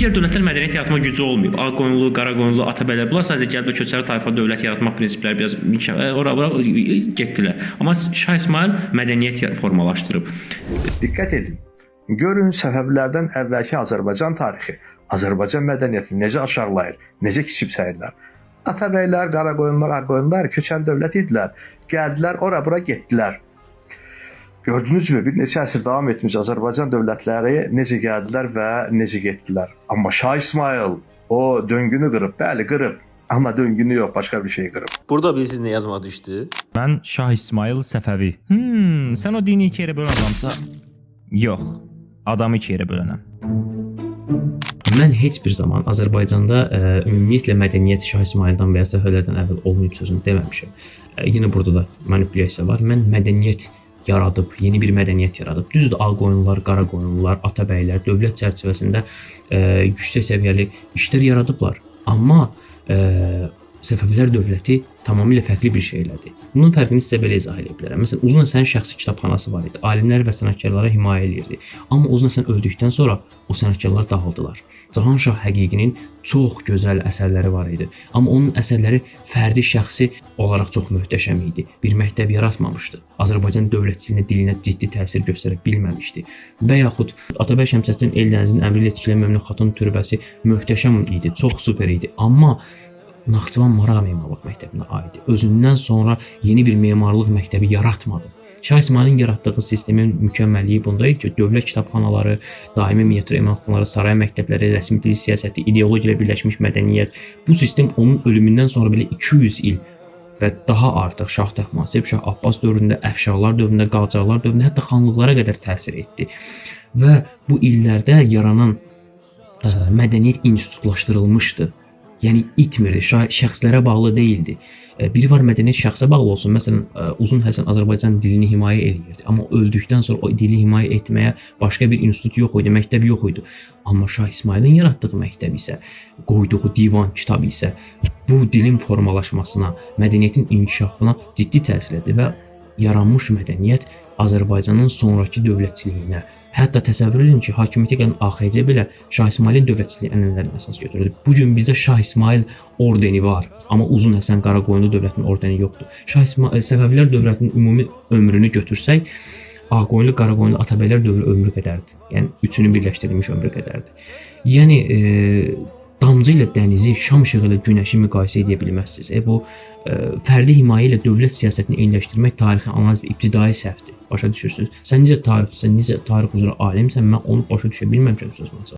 Digər dövlətlər mədəniyyət yaratma gücü olmayıb. Ağqoyunlu, Qaraqoyunlu, Atabəylər bunlar sadəcə gəlib köçəri tayfa dövlət yaratmaq prinsipləri biraz ora bura getdilər. Amma Şah İsmayıl mədəniyyət formalaşdırıb. Diqqət edin. Görün Səfəvilərdən əvvəlki Azərbaycan tarixi, Azərbaycan mədəniyyətini necə aşağılayır, necə kiçimsəyirlər. Atabəylər, Qaraqoyunlar, Ağqoyunlar köçəri dövlət idilər. Gəldilər, ora bura getdilər. Gördünüzmü, bir neçə əsr davam etmiş Azərbaycan dövlətləri necə gəldilər və necə getdilər. Amma Şah İsmayıl o döngünü qırıb, bəli qırıb. Amma döngünü yox, başqa bir şey qırıb. Burada bilirsiniz nə yadıma düşdü? Mən Şah İsmayıl Səfəvi. Sən o dini iki yerə bölən adamsa? Yox, adamı iki yerə bölənəm. Mən heç bir zaman Azərbaycanda ümumiyyətlə mədəniyyət Şah İsmayıldan və ya Səfəvilərdən əvvəl olmayıb sözünü deməmişəm. Yenə burada da manipulyasiya var. Mən mədəniyyət yaradıb, yeni bir mədəniyyət yaradıb. Düzdür, Ağqoyunlular, Qaraqoyunlular, Atabəylər dövlət çərçivəsində yüksək səviyyəli işlər yaradıblar. Amma Səfəvilər dövləti tamamilə fərqli bir şey elədi. Bunun fərqini sizə belə izah edə bilərəm. Məsələn, Uzun Həsənin şəxsi kitabxanası var idi. Alimlər və sənətkarlara himayə eləyirdi. Amma Uzun Həsən öldükdən sonra o sənətkarlar dağıldılar. Cahan Şah Həqiqinin çox gözəl əsərləri var idi. Amma onun əsərləri fərdi, şəxsi olaraq çox möhtəşəm idi. Bir məktəb yaratmamışdı. Azərbaycan dövlətçiliyinə, dilinə ciddi təsir göstərə bilməmişdi. Və yaxud Atabəy Şəmsəddin Eldənizin əmri ilə tikilən Möminə Xatun türbəsi möhtəşəm idi, çox super idi. Amma Naxçıvan Marağa Memarlıq Məktəbinə aiddir. Özündən sonra yeni bir memarlıq məktəbi yaratmadı. Şah İsmayılın yaratdığı sistemin mükəmməlliyi bunda idi ki, dövlət kitabxanaları, daimi miniatür emalatxanaları, saray məktəbləri, rəsmi dil siyasəti, ideologiya ilə birləşmiş mədəniyyət. Bu sistem onun ölümündən sonra belə 200 il və daha artıq Şah Təhmasib, Şah Abbas dövründə, Əfşarlar dövründə, Qacarlar dövründə, hətta xanlıqlara qədər təsir etdi. Və bu illərdə yaranan mədəniyyət institutlaşdırılmışdı. Yəni itmirdi, şəxslərə bağlı deyildi. Biri var mədəniyyət şəxsə bağlı olsun. Məsələn, Uzun Həsən Azərbaycan dilini himayə eləyirdi. Amma öldükdən sonra o dili himayə etməyə başqa bir institut yox idi, məktəb yox idi. Amma Şah İsmayılın yaratdığı məktəb isə, qoyduğu divan kitab isə bu dilin formalaşmasına, mədəniyyətin inkişafına ciddi təsir etdi və yaranmış mədəniyyət Azərbaycanın sonrakı dövlətçiliyinə, hətta təsəvvür edin ki, hakimiyyətə gələn AXC belə Şah İsmayılın dövlətçiliyi ənənələrini əsas götürürdü. Bu gün bizdə Şah İsmayıl ordeni var, amma Uzun Həsən Qaraqoyunlu dövlətinin ordeni yoxdur. Şah İsmayıl Səfəvilər dövlətinin ümumi ömrünü götürsək, Ağqoyunlu, Qaraqoyunlu, Atabəylər dövrü ömrü qədərdir. Yəni üçünün birləşdirilmiş ömrü qədərdir. Yəni damcı ilə dənizi, şam işığı ilə günəşi müqayisə edə bilməzsiniz. Bu fərdi himayə ilə dövlət siyasətini eyniləşdirmək tarixi analizdə ibtidai səhvdir. Başa düşürsünüz? Sən necə tarixçisən, necə tarix üzrə alimsən, mən onu başa düşə bilməmişəm sözünə.